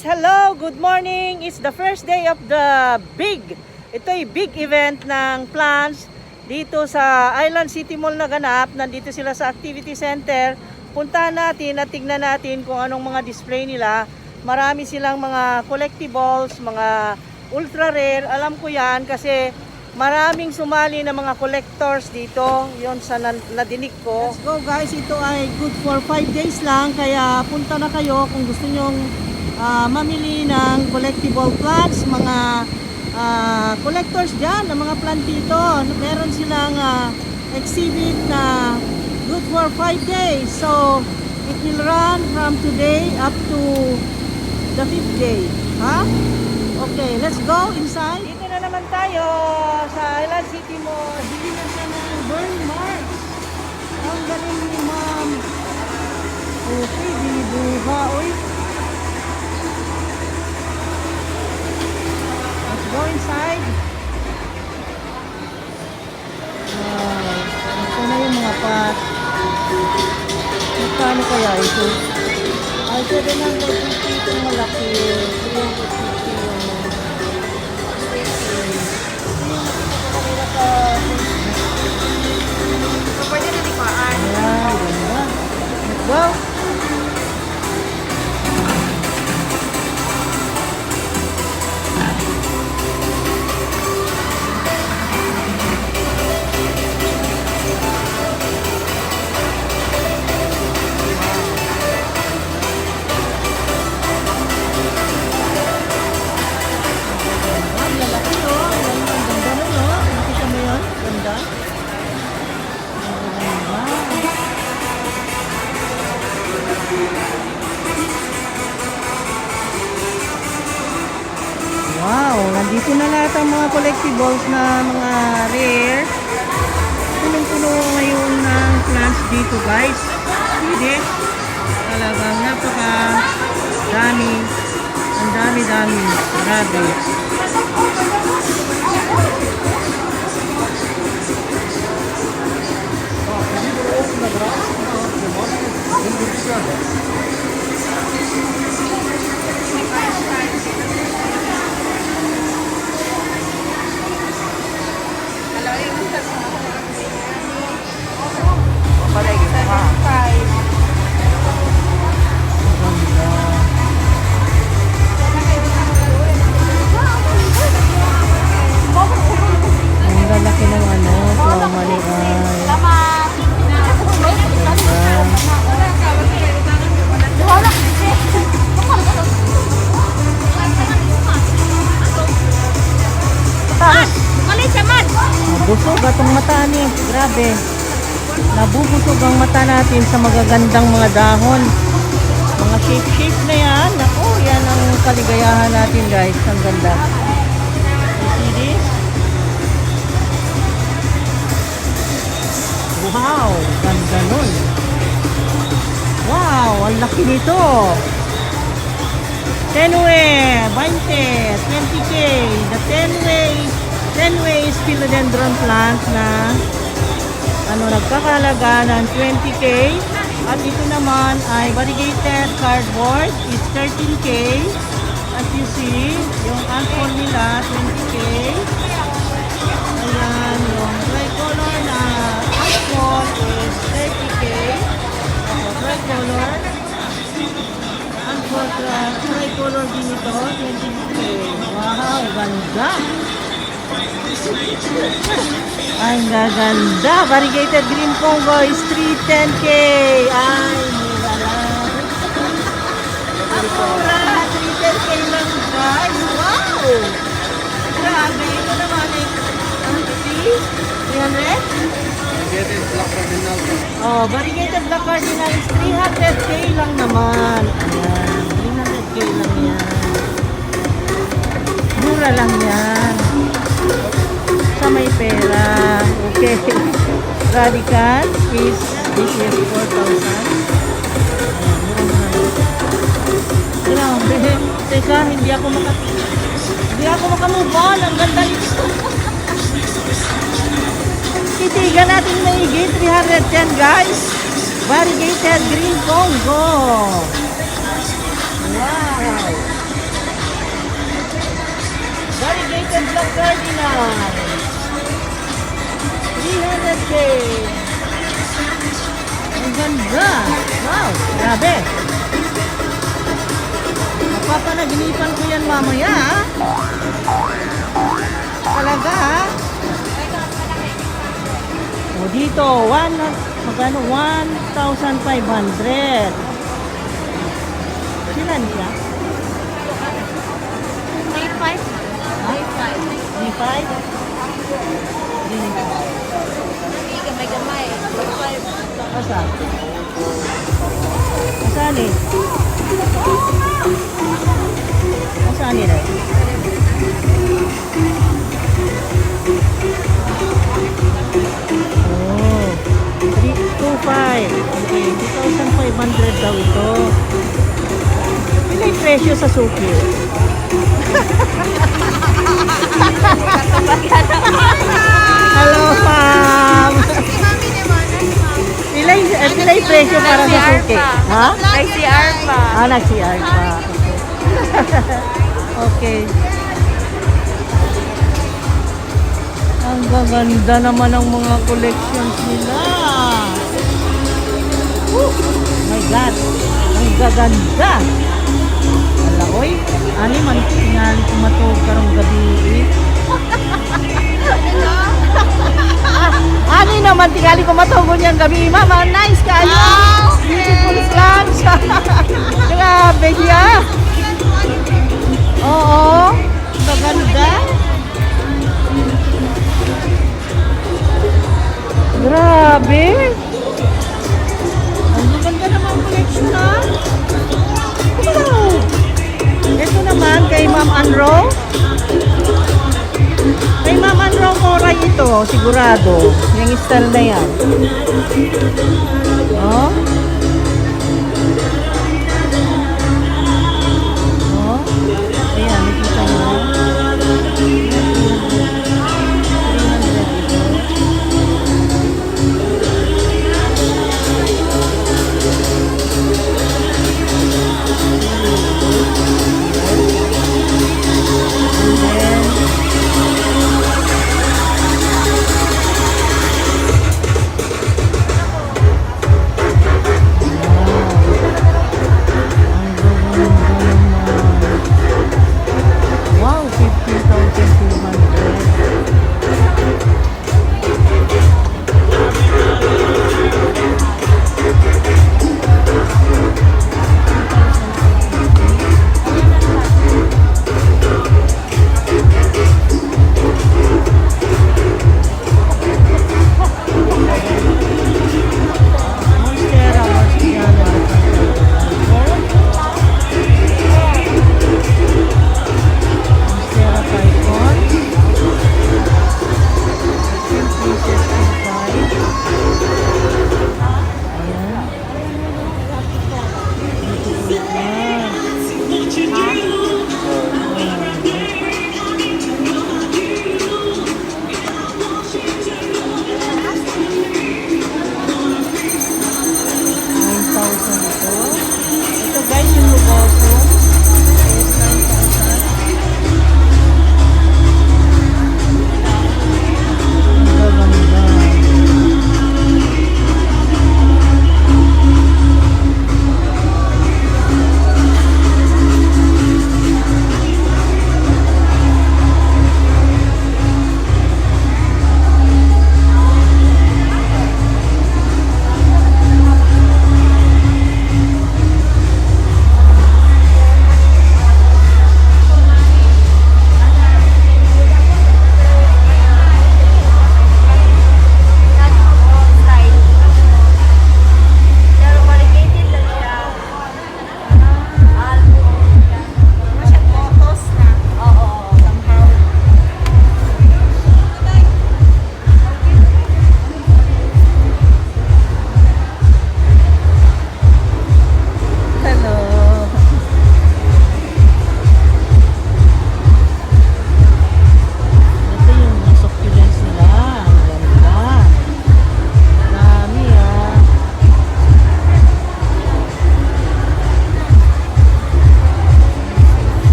Guys! Hello! Good morning! It's the first day of the big, ito ay big event ng plants dito sa Island City Mall na ganap. Nandito sila sa Activity Center. Puntahan natin at tignan natin kung anong mga display nila. Marami silang mga collectibles, mga ultra rare. Alam ko yan kasi maraming sumali na mga collectors dito. Yon sa nadinig ko. Let's go, guys. Ito ay good for 5 days lang. Kaya punta na kayo kung gusto nyong mamili ng collectible plants, mga collectors dyan, ng mga plant dito. Meron silang exhibit na good for 5 days. So, it will run from today up to the 5th day. Ha? Okay, let's go inside. Dito na naman tayo sa Island City Mall. Bili na siya ng burn marks. Ang galing ni ma'am. Okay, binibuha. Uy. Let's go inside. Wow. Ito na yung mga pot. Magkano kaya ito? Ay, 750 itong malaki. 350 yung 20. Ito yung nakita ko kanina sa Facebook. So, pwede na likuan. Ayan, ganda. Let's go. Ang lalaki, oh. Ang ganda nun, oh. Nakita mo yun? Ganda. Ang ganda. Wow, nandito na lahat ang mga collectibles na mga rare. Punong-puno ngayon ng plants dito, guys. See this? Talagang napaka dami. Ang dami-dami. Grabe. Ang ganda. Ang lalaki ng ano, plumali ay. Nabusog atong mata ni. Grabe. Nabubusog ang mata natin sa magagandang mga dahon. Mga shape-shape na yan. Naku, yan ang kaligayahan natin, guys. Ang ganda. You see this? Wow, ganda nun. Wow, ang laki nito. Tenue, 20, 20K. The tenue is philodendron plant na ano, nagkakalaga ng 20K. At ito naman ay variegated cardboard is 13K. As you see, yung ampon nila 20K. Ayan, yung tricolor na ampon is 30K. So, tricolor. Ang tricolor din ito, 20K. Wow, ganda! Ang gaganda! Variegated green Congo is 310K! Ay, mura lang. Ang mura! 310K lang, guys! Wow! Grabe! Ito naman ay 300? Oh, variegated black cardinal is 300K lang naman. Ayan, 300K lang yan. Mura lang yan. Sa may pera. Okay. Radical is, this is 4,000. Ayan, mura-mura lang. Grabe. Teka, hindi ako makamove on. Ang ganda nito. Titigan natin maigi. 310, guys. Variegated green Congo. Wow. Painted Black Cardinal. 300K. Ang ganda. Wow, grabe. Mapapanaginipan ko yan mamaya, ah. Talaga, ah. O dito, one, magkano? 1,500. Sila ni siya? 3.5. 3.5. D5? D. Gamay-gamay. 3.5. Asa? Asa ni? Asa ni na? Oh, 3, 2, 5. Okay, 2,500 daw ito. Pila yung presyo sa suki? Hello, ma'am. Pila yung presyo para sa suki? Ha? Nag-CR pa. Ah, nag-CR pa. Okay. Ang gaganda naman ng mga collections nila. Woo! My God. Ang gaganda. Ala, oy. Ani man tingali kumatog karong gabi, eh. Ah, ani naman tingali kumatog niyang gabi. Mama, nice kaayo. Beautiful plants. Grabe siya. Oo. Maganda. Grabe. Ang ganda naman collection, ah. Wow. Ito naman kay Ma'am Anro. Kay Ma'am Anro Moray ito, sigurado. Yung style na yan. Oh. Oh. Ayan, nakita mo. 300 ito. And then,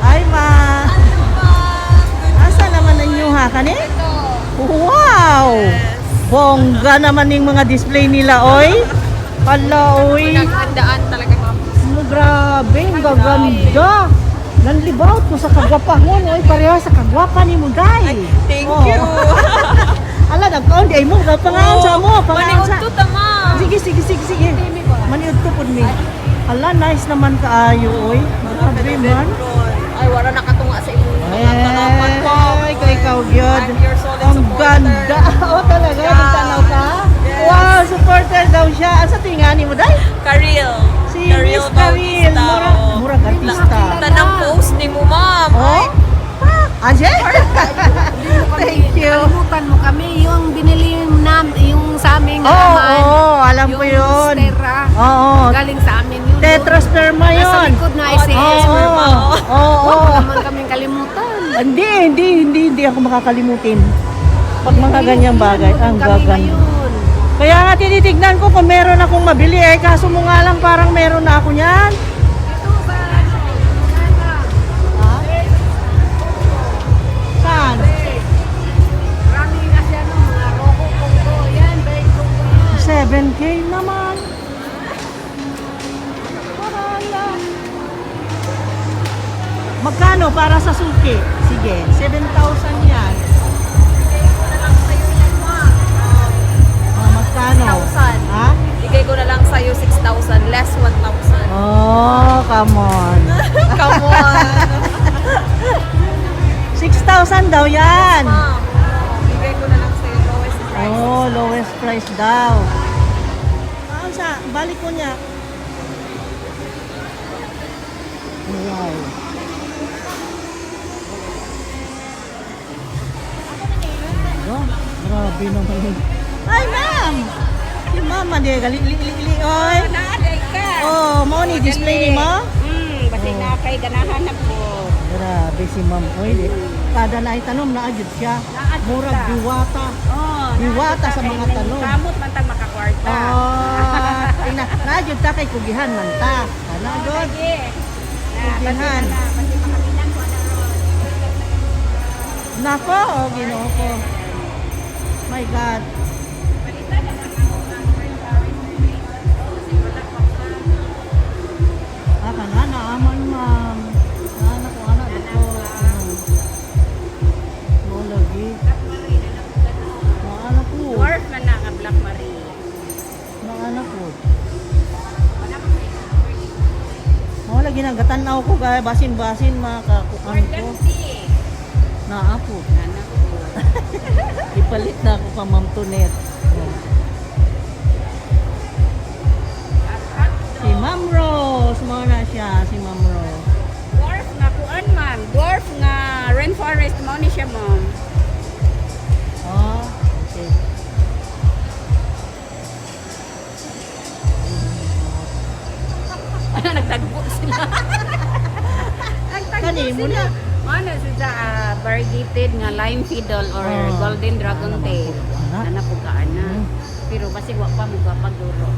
Ay, ma. Asa naman ang inyo ha kani? Wow! Bongga naman yung mga display nila, oy. Hala, oy. Naghandaan talaga, ma'am. Ano, grabe, ang gaganda. Nanlibaw ko sa kagwapahon, oy. Pareha sa kagwapa ni mo, day. Thank Oh. you. Ala, nagkaon di ay mo. Pangaan sa mo, pangaan sa. Maniud to, tama. Sige, sige, sige, sige. Maniud to pud mi. Ala, nice naman kaayo, oy. Grabe man. Ay, wala nakatunga sa imong mga tanaman ko. Ay, kay ikaw gyud. I'm your solid Ang supporter. ganda. Oh, talaga, Yeah. nagtanaw ka? Yes. Wow, supporter daw siya. Asa tingani mo, day? Karil. Si Miss Karil. Bautista, Mura, oh. murag artista. Tanang post ni mo, ma'am. Oh? Aje? Thank you. Kalimutan mo kami yung binili nam yung sa aming Oo, laman. oh, alam ko yung yun. Stera. Oo. Galing sa amin yun. Tetrasperma Nasa yun. likod na ICS. Oo, oo, Huwag oo. naman kaming kalimutan. Hindi, hindi, hindi, hindi ako makakalimutin. Pag mga ganyang bagay, ang Kami gaganda. ngayon. Kaya nga tinitignan ko kung meron akong mabili eh. Kaso mo nga lang parang meron na ako niyan. Ito sa ano, Nana. Ha? Saan? Maraming kasi ano, mga roko, kongko. Yan, bait kongko yan. 7K naman. Wala. Magkano para sa suki? Sige, 7,000 yan. Oh, magkano? 6,000. Ha? Bigay ko na lang sa'yo 6,000, less 1,000. Oh, come on. Come on. 6,000 daw yan. Ma'am, bigay ko na lang sa'yo lowest price. Oh, lowest price daw. Ah, sa balik ko niya. Wow. Oh, grabe naman yun. Ay, ma'am! Si mama di, gali li li li oy. Naaday ka. Oh, mo ni display ni mo? Basi na kay ganahan na po. Grabe si ma'am. Oy, di. Kada na itanom na agad siya. Murag diwata. Oh, Diwata sa mga tanom. Kamot man tag makakwarta. Ah, ay na, naajud ta kay kugihan man ta. Ana god. Sige. Na, basi Kugihan. na, basi makabilang ko na ron. Nako, oh, Ginoo ko. My God. Ah, kana naaman ma'am. Ana ko ana dako. Ano. Mo lagi. Naana ko. Dwarf man na nga Black Marie. Naana ko. Mo lagi nang gatan-aw ko gaya basin-basin makakuan ko. Naa po. Ana ko. Ipalit na ako pa Ma'am Tonet. Oh. Si Ma'am Rose, mo na siya, si Ma'am Rose. Dwarf nga kuan ma'am. Dwarf nga rainforest mo ni siya ma'am. Oh, okay. Ano nagtagpo sila. Nagtagpo Kani mo sila. na. Ano siya variegated nga lime fiddle or Ah, golden dragon ana tail. man po, ana. Ana po ka ana. Pero basi wa pa mo pagduro.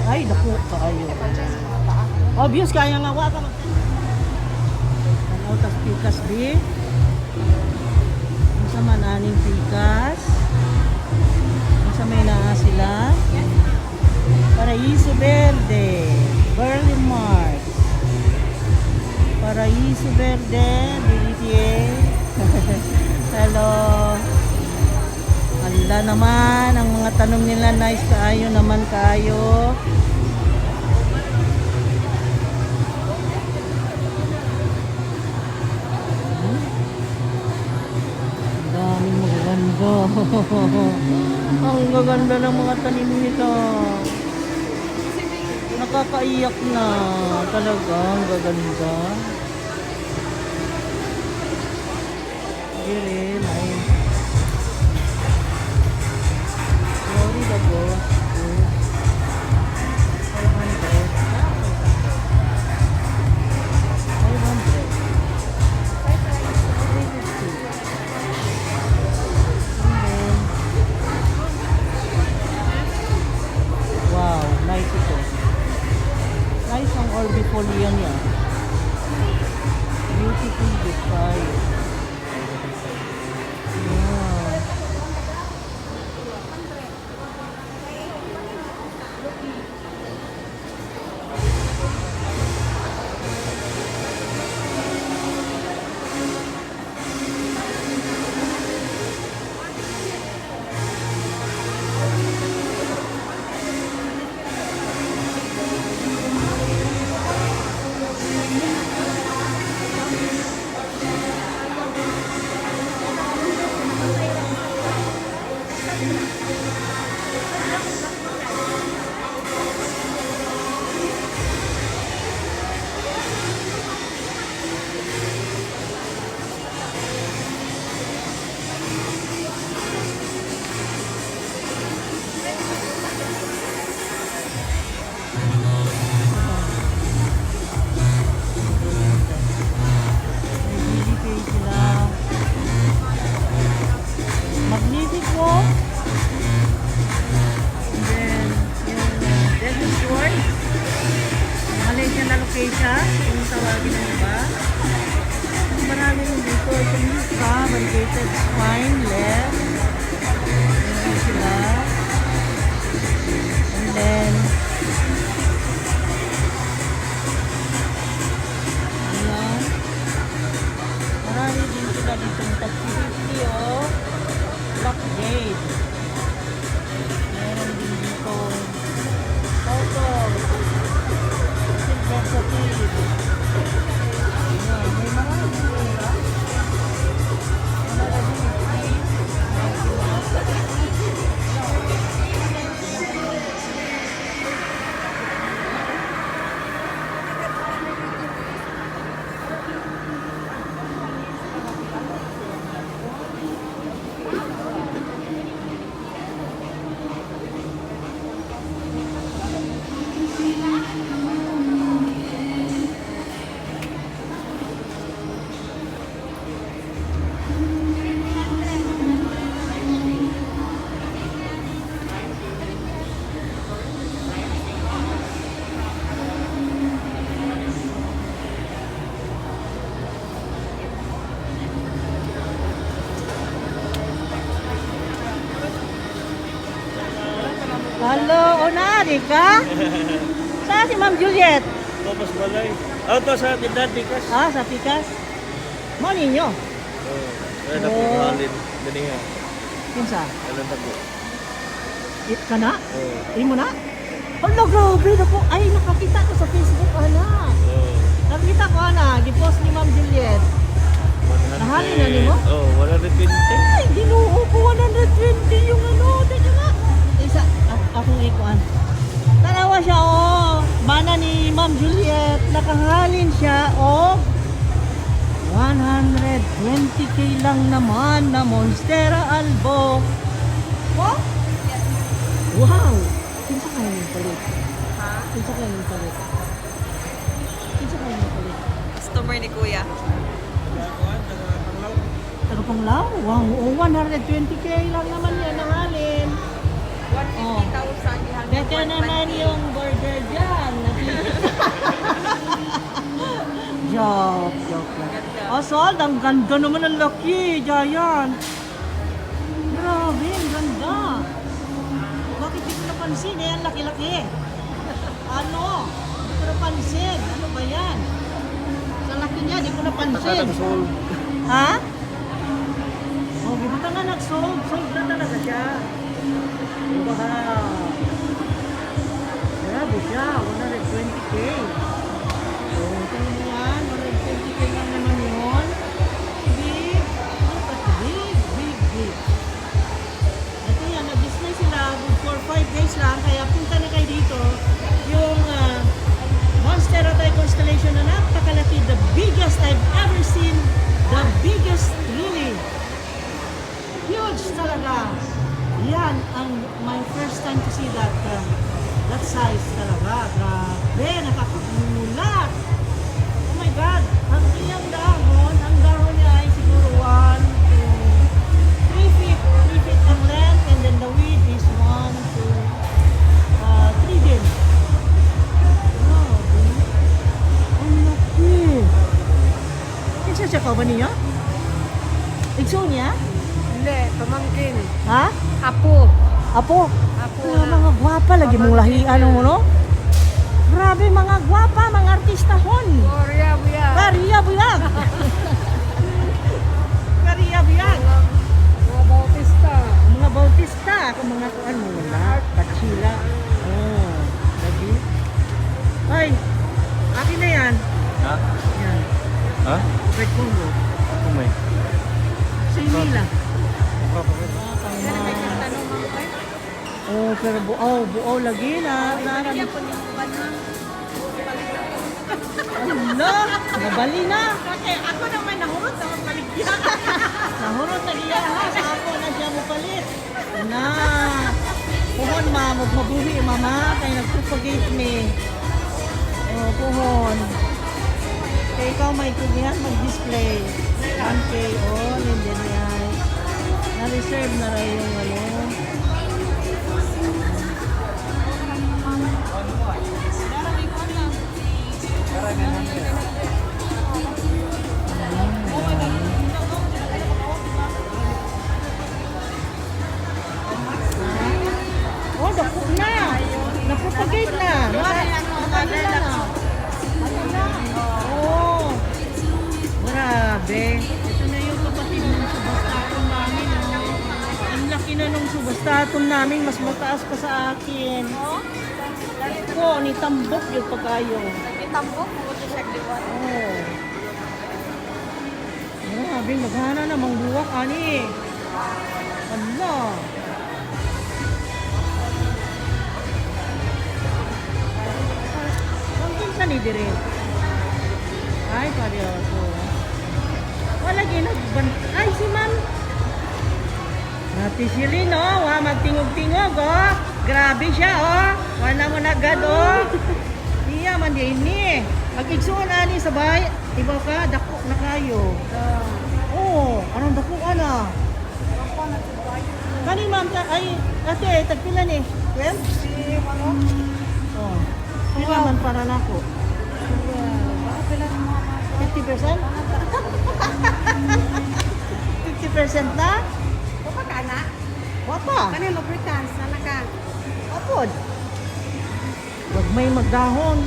Ay, dako kaayo. Obvious kaya nga wa ka mag. Ano tas pikas bi? Unsa man aning pikas? Unsa may naa sila? Paraiso Verde, Burley Mart. Paraiso Verde, BDTA. Hello. Anda naman ang mga tanong nila, nice kaayo naman kaayo. Ang daming magaganda. Ang gaganda ng mga tanim nito. Nakakaiyak na. Talaga, ang gaganda. Dire, line. Florida Ghost. 500. 500. 350. And then, wow, nice ito. Nice ang orbifolia niya. Beautiful good kayo. Yeah. May BBK sila. Magnifico. And then, yung Devil's Sword. Malaysian Alocasia, kung tawagin ng iba. Marami rin dito. Ito yung isa, variegated spine, left. Meron sila. And then, ayan. Marami din sila dito ng tag 50, oh. Black Jade. Meron din dito photo. Silver satin. Ayan, may marami sila. Hello, Onari ka? Saan si Ma'am Juliet? Tapos balay. Ah, to sa tindahan, Pikas. Ah, sa Pikas. Mo ninyo. Oh, ay, Oh. napuhalin. Daniha. Kinsa? Alam na po. It ka na? Oh. Imo na? Hala, grabe na po. Ay, nakakita ko sa Facebook, ana. Oh. Nakita ko, ana. Gipost ni Ma'am Juliet. 100. Nahalin na nimo? Oh, 120. Ay, ginoo ko. 120 yung ano. Teka nga. Isa, akong ikuan. Tanawa siya, oh. Bana ni Ma'am Juliet. Nakahalin siya, oh. 120K lang naman na Monstera Albo. What? Wow! Kinsa kayo yung palit? Ha? Kinsa kayo yung palit? Kinsa kayo yung palit? Customer ni Kuya. Taga Panglao? Wow, oh, 120K lang naman yan ang halin. 150,000. Gihalin Better naman yung burger dyan. Joke, joke lang. Ganda. Oh, sold. Ang ganda naman ang laki, Giant. Grabe, ang ganda. Bakit di ko napansin eh? Ang laki-laki. Ano? Hindi ko napansin. Ano ba yan? Sa laki niya, di ko napansin. Nag-sold. Ha? Oh, gibuta nga nag-sold. Sold na talaga siya. Wow. Grabe siya, 120K. Oh, tingnan mo yan, 120K lang naman yun. Big, look at big, big, big. Ito yan, nag-display sila good for 5 days lang, kaya punta na kayo dito. Yung Monstera Thai Constellation na napakalaki, the biggest I've ever seen, the biggest really. Huge talaga. Yan ang my first time to see that that size talaga. Grabe, nakaka siya kauban ninyo? Igsoon niya? Hindi, pamangkin. Ha? Apo. Apo? Apo Mga, na. mga gwapa lagi mong lahian mo, no? Grabe mga gwapa, mga artistahon. Korea, buya. Kariya buyag. Kariya buyag. Mga Bautista. Mga Bautista, ako mga kuan mo wala, Katsila. Oh, lagi. Ay, akin na yan. Ha? Yan, Ha? Red Congo. Ako may. Sa Mila. Mukha pa rin. Oh, pero buaw, buaw lagi na. Naran. Ano? Nabali na. Kasi ako naman nahurot na magpaligya. Nahurot na iya ha. Sa ako na siya mo palit. Na. Puhon ma, magmabuhi mama. Kay nagpropagate ni. Oh, puhon. Kay ikaw may tugihan mag-display. 1K all and then yan. Na-reserve na rin yung ano. Oh, dako na. Na-propagate na. Naka na. Oh. Grabe. Ito na yung kapatid ng subastaton namin. Oh. Ang laki na nung subastaton namin. Mas mataas pa sa akin. Ko, ni tambok yung pagkayo. Itambok, mo siya liwat. Oh. Grabe, maghana na mangbuwak ani. Ala. Ang kinsa ni dire? Ay, pareho. Wala ginagban. Ay, si ma'am. Nati Shirley, no? Wa magtingog-tingog, oh. Grabe siya, oh. Wala mo na agad, oh. Iya man di ini. Pag-igsuon ani sa bahay, iba ka dako na kayo. Oo, anong dako ana? Kani ma'am ta ay ate tagpila ni? 12? Oh. Pila man para nako? 50%? 50% na? Opa ka na? Wapa. Kani lubricants na ka. Apod. Wag may magdahon.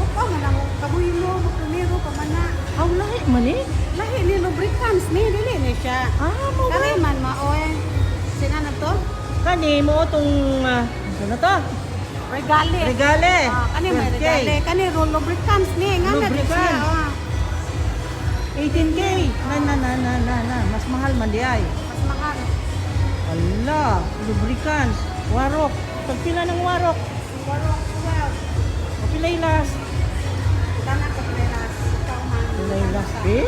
Opa man ang kabuhi mo, primero pa man na. Aw lahi man eh. Lahi ni lubricants ni dili ni siya. Ah, mo ba? Kani man maoy. Sina na to? Kani mo tong ano na to? Regale. Regale. Ah, kani may 12K. regale. Kani roll lubricants ni nga na di siya. Lubricants. Ah. 18K. Na na na na na na. Mas mahal man di ay. Mas mahal. Ala, lubricants, warok. Tagpila ng warok. Warok 12. O pilay last. Tanan ka pleras. Ikaw man. Pilay last, eh.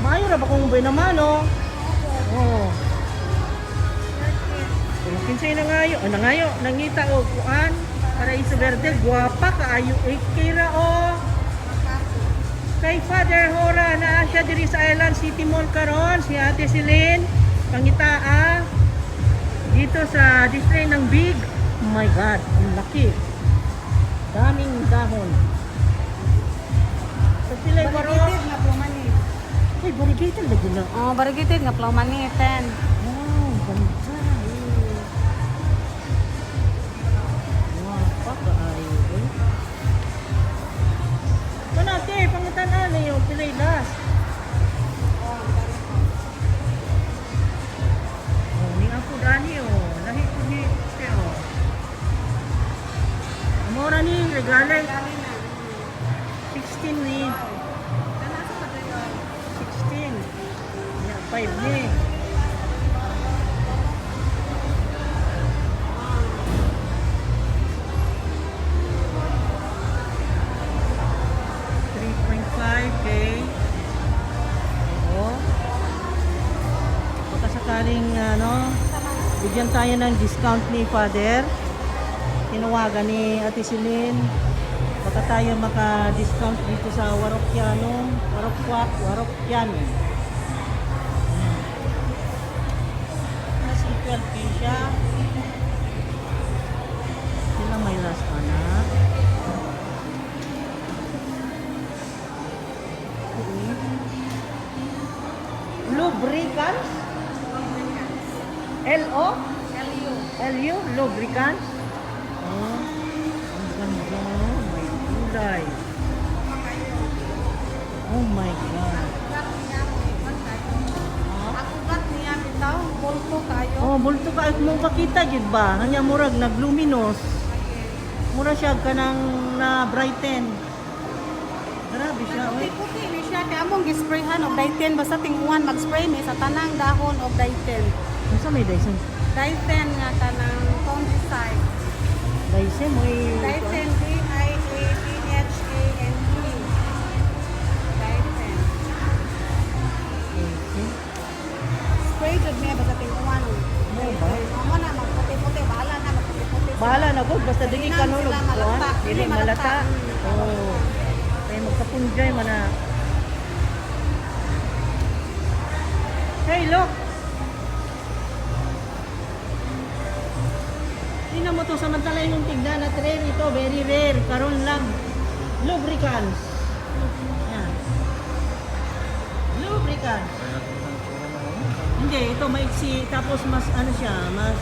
Maayo ra ba kung bay naman, oh? Oo. Kung kinsay nangayo, oh, nangayo, nangita og kuan para iso verde, guwapa kaayo 8K ra oh. Kay Father Hora naa siya diri sa Island City Mall karon si Ate Celine pangitaa dito sa display ng big. Oh my God, ang laki. Daming dahon. Sa pilay baro. Variegated nga plumani. Ay, variegated lagi na. Oh, variegated nga plumani 10. Wow, ganda. Wow, kaayo eh. Kanate, pangitan na yung pilay last. Oh, ni ako dani oh. Lahi ko ni te oh. Mura ni regale 16 ni. 16. Ya, 5 ni. $3.5K. Oo. Baka sakaling ano, bigyan tayo ng discount ni Father. Tinawagan ni Ate Celine. Baka tayo maka-discount dito sa Warokyano, Warokwak, Warokyano. Nasa 12K siya. Sila may last pa na. Lubricants? L-O? L-U. L-U? Lubricants? Oh, ang ganda. May kulay. Oh my God. Ang ugat niya bitaw, bulto kayo. Oh, bulto ka mong makita gid ba? Hanya murag nagluminous. Mura siya kanang na brighten. Grabe siya, oy. Puti-puti ni siya kay among gisprayhan og Dithane, basta tinguan mag-spray mi sa tanang dahon og Dithane. Unsa may Dyson? Dithane nga kanang fungicide. Dyson mo. Dithane, D I A T H A N E. Dithane. Spray jud mi basta tinguan. Mo ba? Mo na magputi-puti, bahala na magputi-puti. Bahala na gud basta dili Dili ka na nulog sila malata. kuan. Dili Dili malata. malata. Oh. Kay magkapunjay man na. Hey, look. Tingnan mo to, samantala yung tignan at rare ito, very rare, karon lang. Lubricants. Yan. Lubricants. Hindi, ito maiksi, tapos mas ano siya, mas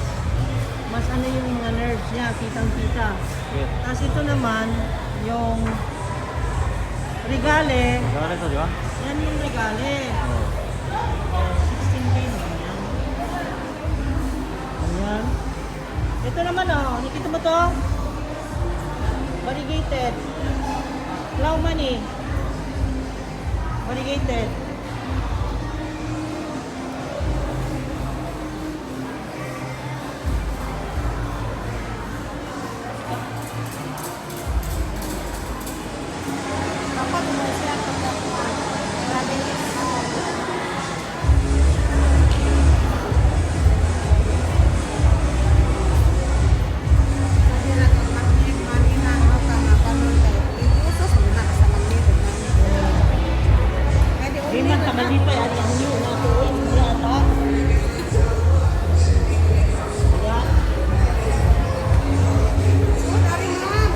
mas ano yung mga nerves niya, kitang-kita. Yeah. Tapos ito naman, yung regale, Gano'n ito, di ba? yan yung regale. Oo. Oh, 16K naman yan. Ayan. Ito naman oh, nakita mo to? Variegated. Clown money. Variegated. Dapat mo siya pagkakuan. Grabe ni. Sabi na kang magnet, manina, ano ka nga kanon kay usos mo na sa magnet. Kaya di Di man kamalipay at ang new na ito. Uy, hindi ata. Diba? Ari ma'am.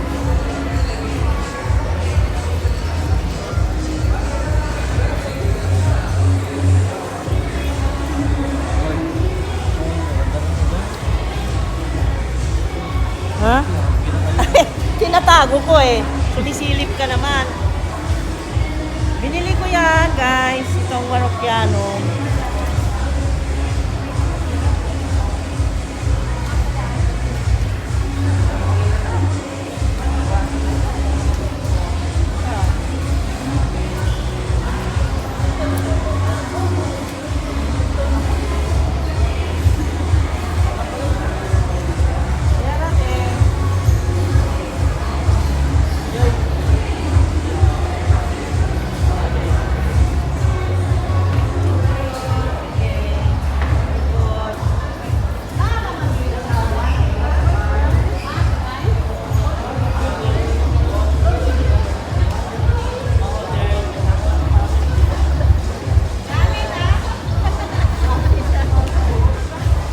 Ha? Tinatago ko eh. Sumisilip ka naman. Binili ko yan, guys. Itong Waroquiano.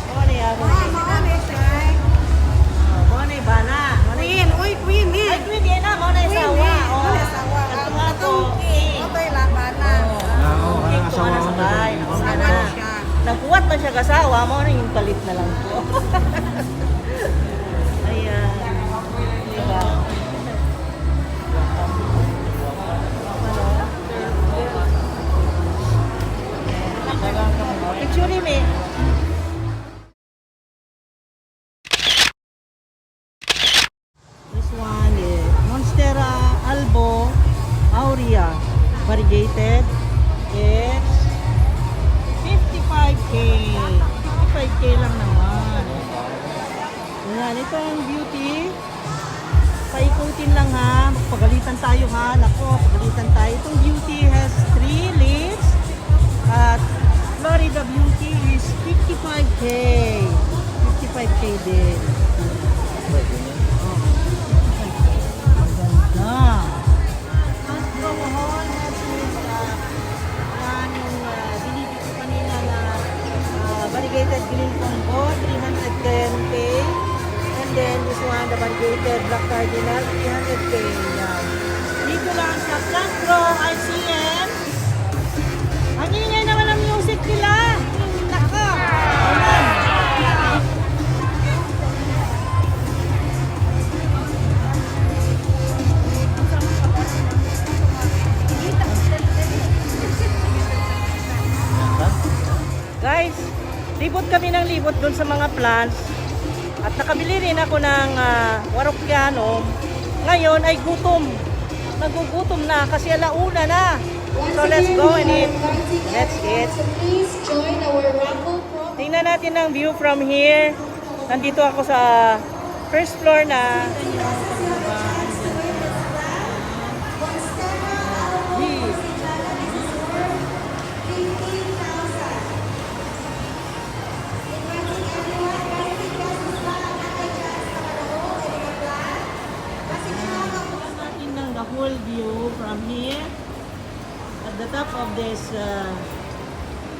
Mo na yan. Ma'am, mao ni siya. Mo na bana. Mo na. Queen, uy, queen ni. Ay, queen yan na. Mo na Queen isawa. ni. Oh. Mao ni asawa. Ang Ang ato. atong King. Otoy labana. Ah, oo, King parang ko na asawa sa ko na. bahay. Ako na Asawa na. ni siya. Nagkuwat man siya kasawa, mo na yung palit na lang ko. Ayan. Diba? Picture me. This one is Monstera Albo Aurea variegated. It's 55K. 55K lang naman. Ayan, ito ang beauty. Paikutin lang ha. Magpagalitan tayo ha. Nako, pagalitan tayo. Itong beauty has 3 leaves. At Florida Beauty is 55K. 55K din. Oo. Maganda. Mas Grow Hall has this, yan yung binili ko kanina na variegated green combo, 310K. And then this one, the variegated black cardinal, 300K. Yan. Dito lang sa Plant Grow ICM. Ang ingay naman ang music nila. kami ng libot doon sa mga plants. At nakabili rin ako ng warocqueanum. Ngayon ay gutom. Nagugutom na kasi alauna na. Once So let's again, go we and are eat. inviting Let's everyone eat. to please join our raffle promo. Tingnan natin ang view from here. Nandito ako sa first floor na. Monstera Albo Borsigiana, this is worth 15,000. Inviting everyone, 90 pesos lang ang natay chance na makadahol ay mga plant. Kasi siya Natin ng the whole view from here. At the top of this,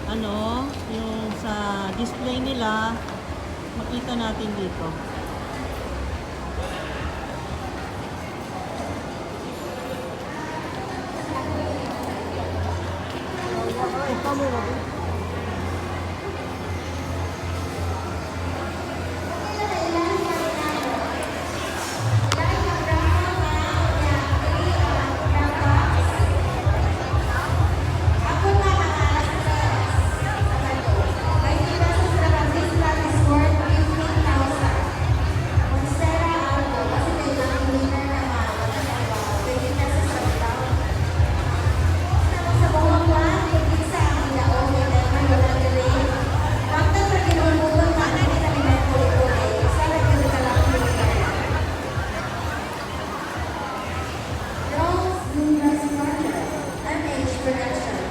ano, yung sa display nila, makita natin dito. Ako na ang alas 90 pesos na lang. This plant is worth 15,000. Monstera Albo, kasi may mga winner na mga 20 pesos na lang. Sa buong plant, hindi sa ang yaon, may never yung Pagka sa ginulmulong, mana kita ni may puli-puli. Sa nagkita ka lang winner. Rose Lunas Market, MH Productions,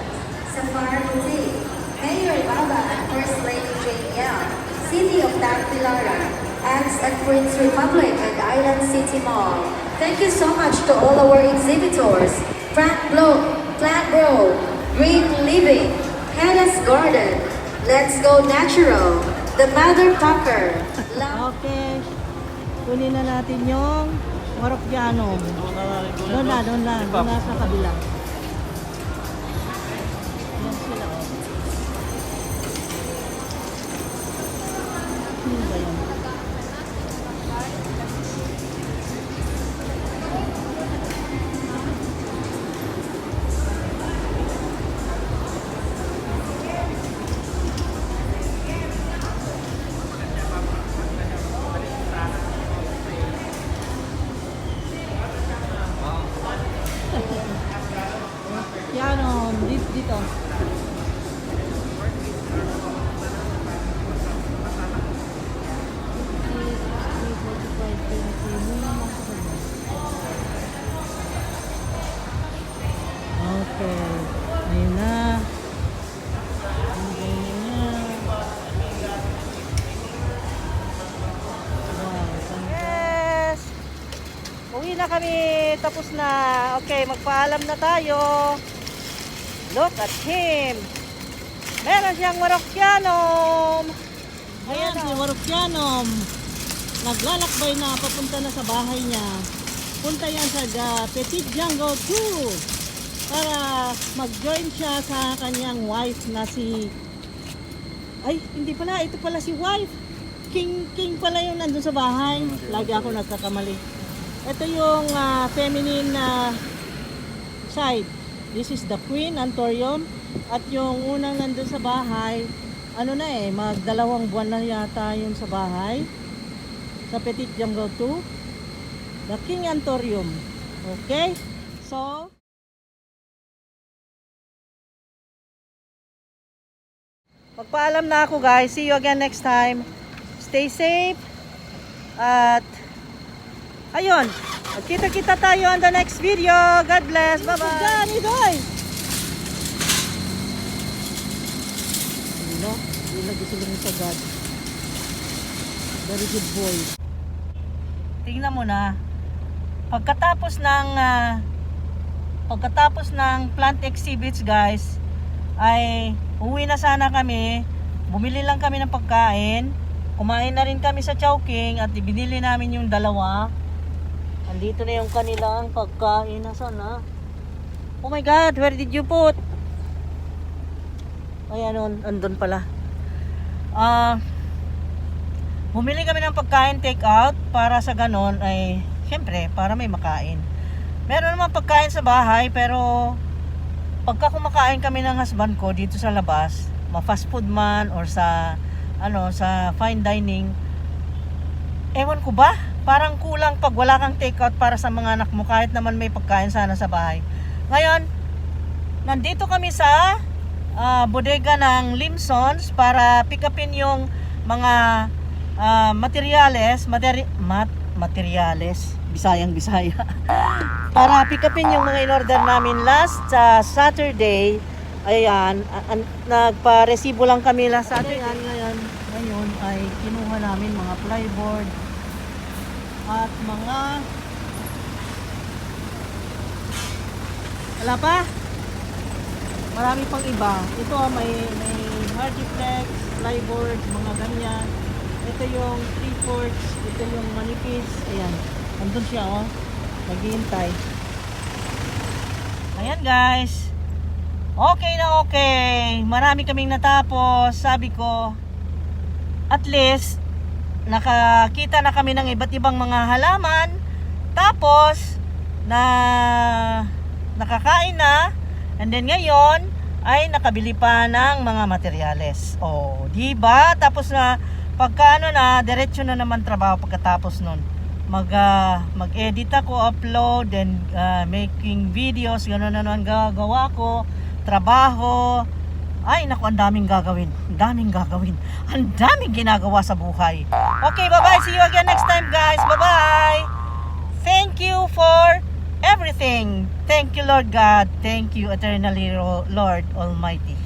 Safari Boutique, Mayor Baba and First Lady Jane Young, City of Tagbilaran, Acts and Prince Republic and Island City Mall. Thank you so much to all our exhibitors, Plant Blow, Plant Grow, Green Living, Hannah's Garden, Let's Go Natural, The Mother Pucker, Okay. Kunin na natin yung warocqueanum. Doon na, doon na. Doon na sa kabila. Yan sila, oh. Sino ba yun? Yan, oh, dito. Dito. Okay. Ayun na. Ayun na niya. Wow. Yes! Uwi na kami. Tapos na. Okay, magpaalam na tayo. Look at him. Meron siyang warocqueanum. Ayan si warocqueanum. Naglalakbay na papunta na sa bahay niya. Punta yan sa The Petit Jungle 2 para mag-join siya sa kanyang wife na si, ay, hindi pala. Ito pala si wife. King King pala yung nandun sa bahay. Lagi ako nagkakamali. Ito yung feminine na side. This is the Queen Anthurium. At yung unang nandun sa bahay, ano na eh, magdalawang buwan na yata yun sa bahay. Sa Petit Jungle 2. The King Anthurium. Okay? So, magpaalam na ako, guys. See you again next time. Stay safe. At ayun, magkita-kita tayo on the next video. God bless. Bye-bye. Johnny, guys. Ano? Hindi lagi silang sa God. Very good boy. Tingnan mo na. Pagkatapos ng plant exhibits, guys, ay uwi na sana kami. Bumili lang kami ng pagkain. Kumain na rin kami sa Chowking at ibinili namin yung dalawa. Andito na yung kanilang pagkain. Nasaan na? Oh my God, where did you put? Ay, ano, andun pala. Bumili kami ng pagkain take out para sa ganon ay, syempre, para may makain. Meron naman pagkain sa bahay, pero pagka kumakain kami ng husband ko dito sa labas, ma-fast food man or sa ano, sa fine dining. Ewan ko ba? Parang kulang pag wala kang takeout para sa mga anak mo kahit naman may pagkain sana sa bahay. Ngayon, nandito kami sa bodega ng Limsons para pick upin yung mga materyales, materyales, Bisayang Bisaya. Para pick upin yung mga in-order namin last Saturday. Ayan, nagpa-resibo lang kami last Saturday. Ayan, ngayon ay kinuha namin mga plyboard at mga. Wala pa? Marami pang iba. Ito may hardiplex, plyboard, mga ganyan. Ito yung 3/4, ito yung manipis. Ayan. Andun siya, oh. Naghihintay. Ayan, guys. Okay na okay. Marami kaming natapos. Sabi ko, at least, nakakita na kami ng iba't ibang mga halaman. Tapos, na nakakain na. And then ngayon, ay nakabili pa ng mga materyales. Oh, di ba? Tapos na pagka ano na, diretso na naman trabaho pagkatapos nun. Mag-edit ako, upload, then making videos, gano'n na naman gagawa ko, trabaho. Ay, naku, ang daming gagawin. Ang daming gagawin. Ang daming ginagawa sa buhay. Okay, bye-bye. See you again next time, guys. Bye-bye. Thank you for everything. Thank you, Lord God. Thank you, eternally, Lord Almighty.